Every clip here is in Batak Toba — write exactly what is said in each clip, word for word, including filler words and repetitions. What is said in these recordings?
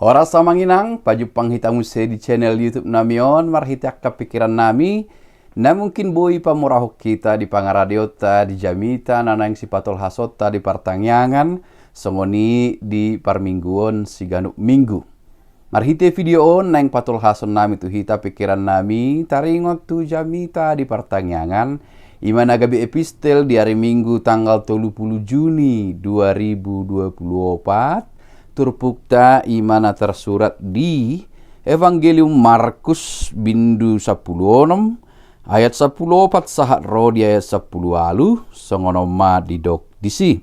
Horas amang inang, pajumpang hita muse di channel YouTube nami on, marhite angka pikiran nami, na mungkin boi pamurahon hita di pangaradeonta di jamita na naeng sipatolhasonta di partangiangan, songon i di parmingguon siganup minggu. Marhite video on naeng patolhason nami tu hita pikiran nami, taringot tu jamita di partangiangan, i ma na gabe epistel di ari Minggu tanggal tolu pulu Juni dua ribu dua pulu opat, turpukta i ma na tarsurat di Evangelium Markus bindu sampulu onom, ayat sampulu opat sahat ro di ayat sampulu ualu, songon on ma didok disi.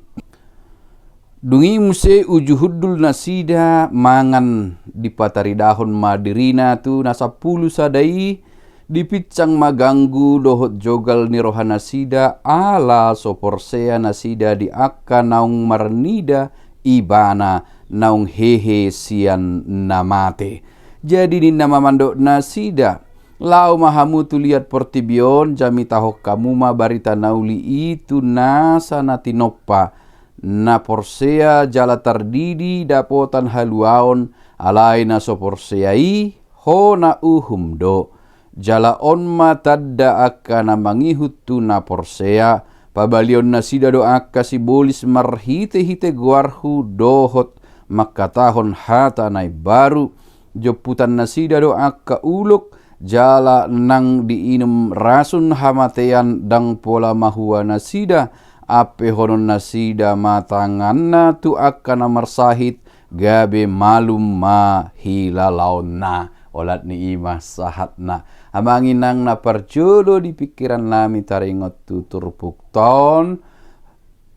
Dung i muse uju hundul nasida mangan, dipataridahon ma dirina tu na sampulu sada i, dipinsang ma ganggu dohot jogal ni roha nasida, ala so porsea nasida di angka naung marnida ibana naung hehe sian na mate. Jadi ninna ma mandok nasida, laho ma hamu tu liat portibi on, jamitahon hamu ma barita na uli i tu nasa na tinompa. Na porsea jala tardidi dapotan haluaon, alai na so porsea i hona uhum do. Jala on ma tanda angka na mangihut tu na porsea, pabalion nasida do angka sibolis marhitehite goarhu dohot mangkatahon hata na imbaru. Jomputan nasida do angka ulok, jala nang diinum rasun hamatean ndang pola mahua nasida. Ampehonon nasida ma tanganna tu angka na marsahit, gabe malum ma hilalaonna. Olat ni i ma sahatna. Amang inang na parjolo di pikiran nami taringot tu turpukta on,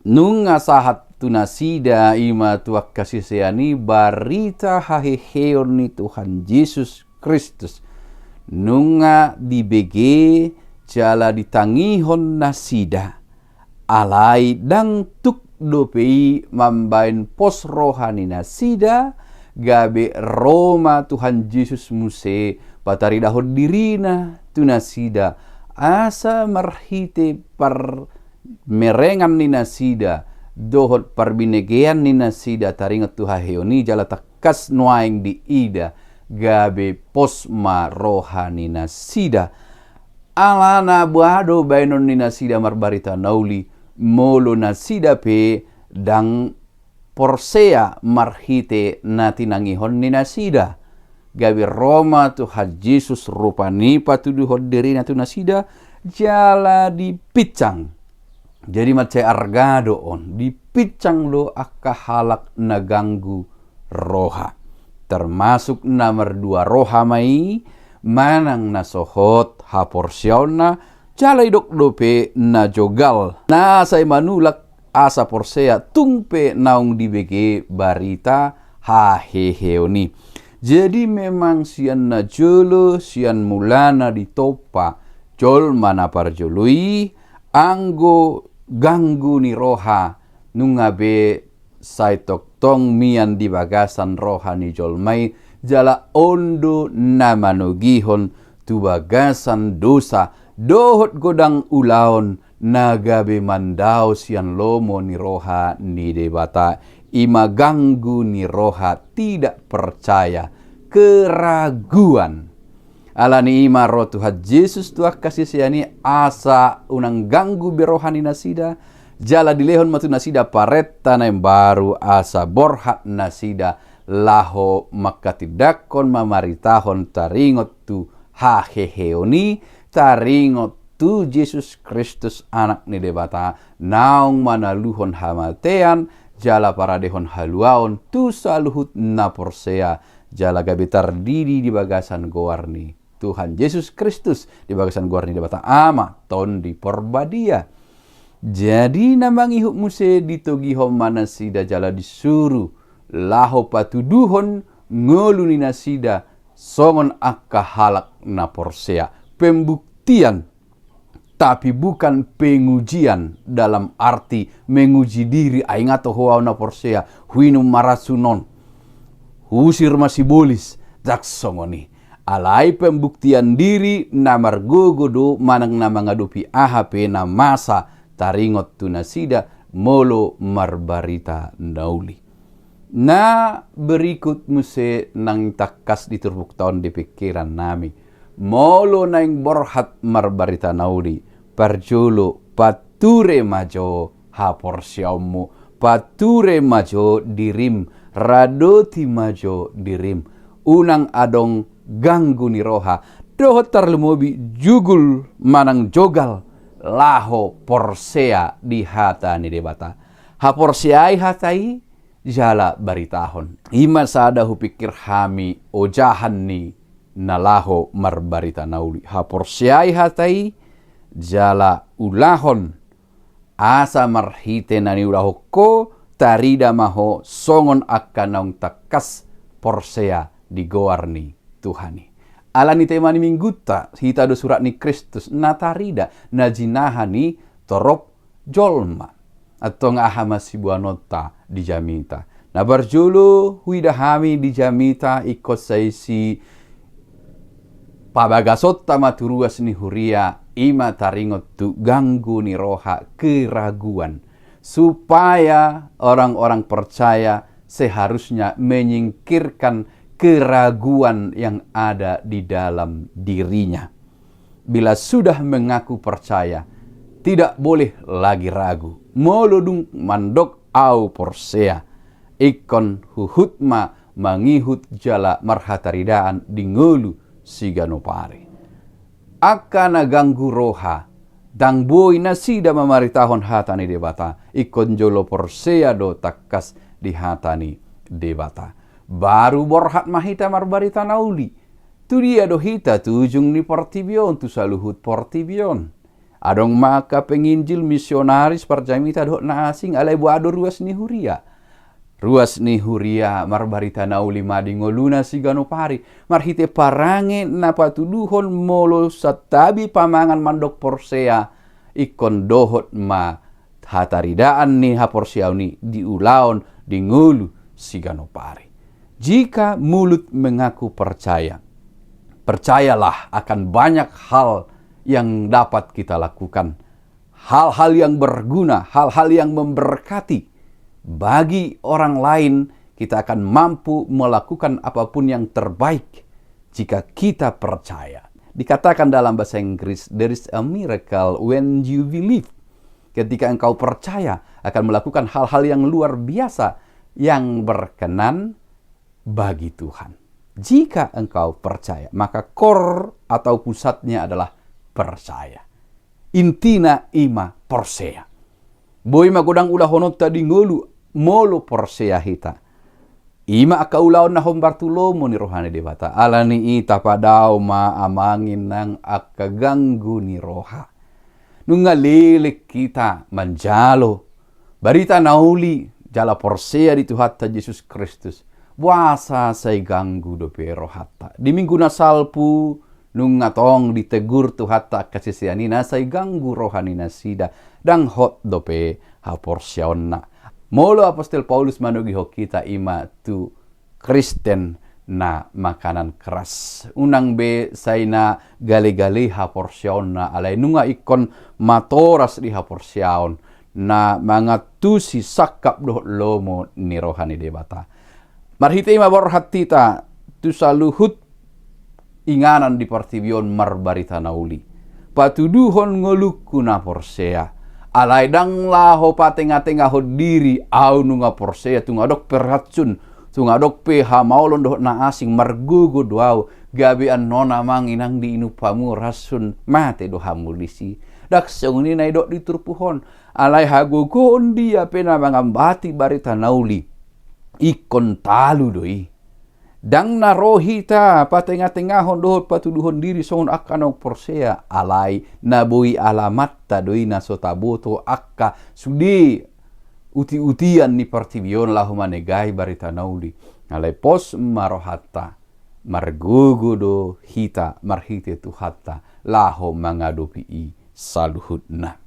nunga sahat tu nasida i ma tu angka sisean i barita haheheon ni Tuhan Jesus Kristus. Nunga dibege jala ditangihon nasida. Alai ndang tuk dope i mambaen pos roha ni nasida, gabe ro ma Tuhan Jesus muse pataridahon dirina tu nasida, asa marhite parmerengan ni nasida dohot parbinegean ni nasida taringot tu haheheon i jala tangkas nuaeng diida, gabe pos ma roha ni nasida. Alana boha do baenon ni nasida marbarita na uli, molo nasida pe ndang porsea marhite na tinangihon ni nasida. Gabe ro ma Tuhan Jesus rupani patuduhon dirina tu nasida, jala dipinsang. Jadi mansai arga do on, dipinsang do angka halak na ganggu roha. Termasuk na mardua roha ma i, manang na so hot haporseaonna, jala didok dope na jogal, na sai manulak asa porsea tung pe naung dibege barita haheheon i. Jadi memang sian na jolo, sian mulana ditompa jolma na parjolo i, anggo ganggu ni roha nunga be sai tongtong mian di bagasan roha ni jolma i, jala on do na manogihon tu bagasan dosa dohot godang ulaon na gabe mandao sian lomo ni roha ni Debata, i ma ganggu ni roha, tidak percaya, keraguan. Alani i ma ro Tuhan Jesus tu angka sisean i asa unang ganggu be roha ni nasida, jala dilehon ma tu nasida parenta na imbaru asa borhat nasida laho mangkatindangkon mamaritahon taringot tu haheheon i, taringot tu Jesus Kristus Anak ni Debata, naung manaluhon hamatean, jala paradehon haluaon tu saluhut na porsea, jala gabe tardidi di bagasan goar ni Tuhan Jesus Kristus, di bagasan goar ni Debata Ama, Tondi Porbadia. Jadi na mangihut muse ditogihon ma nasida jala disuru laho patuduhon ngolu ni nasida songon angka halak na porsea. Pembuktian, tapi bukan pengujian dalam arti menguji diri, ai nga toho au na porsea, huinum ma rasun on, huusir ma sibolis, ndang songon i. Alai pembuktian diri na margogo do manang na mangadopi aha pe na masa taringot tu nasida molo marbarita na uli. Na berikut muse naeng tangkas di turpukta on di pingkiran nami. Molo naeng borhat marbarita na uli, parjolo pature ma jo haporseaonmu, pature ma jo dirim, radoti ma jo dirim. Unang adong ganggu ni roha, dohot tarlumobi jugul manang jogal laho porsea di hata ni Debata. Haporseai hata i jala baritahon. I ma sada hupingkir hami ojahan ni na laho marbarita na uli. Haporseai hata i jala ulahon, asa marhite na niulahon ho tarida ma ho songon angka naung tangkas porsea di goar ni Tuhan i. Ala ni tema ni minggunta, hita do surat ni Kristus na tarida, na jinaha ni torop jolma. Antong aha ma siboanonta di jamita? Na parjolo huida hami di jamita ingkon sai sipabagasonta ma tu ruas ni huria, i ma taringot tu ganggu ni roha, keraguan. Supaya orang-orang percaya seharusnya menyingkirkan keraguan yang ada di dalam dirinya. Bila sudah mengaku percaya, tidak boleh lagi ragu. Molo dung mandok au porsea, ingkon huhut ma mangihut jala marhataridaan di ngolu siganup ari. Angka na ganggu roha, ndang boi nasida mamaritahon hata ni Debata, ingkon jolo porsea do tangkas di hata ni Debata. Baru borhat ma hita marbarita na uli. Tu dia do hita? Tu ujung ni portibi on, tu saluhut portibi on. Adong ma angka penginjil, misionaris, parjamita dohot na asing, alai boha do ruas ni huria? Ruas ni huria marbarita na uli ma di ngoluna siganup ari, marhite parange na patuduhon molo santabi pamangan mandok porsea, ingkon dohot ma hataridaan ni haporseaon i di ulaon di ngolu siganup ari. Jika mulut mengaku percaya, percayalah akan banyak hal yang dapat kita lakukan. Hal-hal yang berguna, hal-hal yang memberkati bagi orang lain, kita akan mampu melakukan apapun yang terbaik jika kita percaya. Dikatakan dalam bahasa Inggris, "There is a miracle when you believe." Ketika engkau percaya, akan melakukan hal-hal yang luar biasa, yang berkenan bagi Tuhan. Jika engkau percaya, maka core atau pusatnya adalah percaya. Intina i ma porsea. Boi ma godang ulahononta di ngolu molo porsea hita. I ma angka ulaon na hombar tu lomo ni roha ni Debata. Ala ni i tapadao ma amang inang angka ganggu ni roha. Nunga leleng hita manjalo barita na uli jala porsea di Tuhanta Jesus Kristus, boasa sai ganggu dope rohanta? Di minggu na salpu nunga tong ditegur Tuhanta angka sisean i na sai ganggu roha ni nasida, ndang hot dope haporseaonna. Molo apostel Paulus manogihon hita i ma tu Kristen na makanan keras. Unang be sai na gale-gale haporseaonna, alai nunga ingkon matoras di haporseaon, na mangantusi sangkap dohot lomo ni roha ni Debata. Marhite i ma borhat hita tu saluhut inganan di portibi on marbarita na uli. Patuduhon ngolungku na porsea. Alai ndang laho patenga-tengahon diri, au nunga porsea, tung adong pe racun, tung adong pe hamaolon dohot na asing, margogo do au, gabe annon amang inang diinum hamu racun, mate do hamu disi. Ndang songon i na didok di turpuk on. Alai hagogoon dia pe na mangambati barita na uli, ingkon talu do i. Ndang na ro hita patenga-tengahon dohot patuduhon diri songon angka naung porsea, alai na boi alamatta do i na so taboto angka sude uti-utian ni portibi on laho manegai barita na uli. Alai pos ma rohanta, margogo do hita marhite Tuhanta laho mangadopi i saluhutna.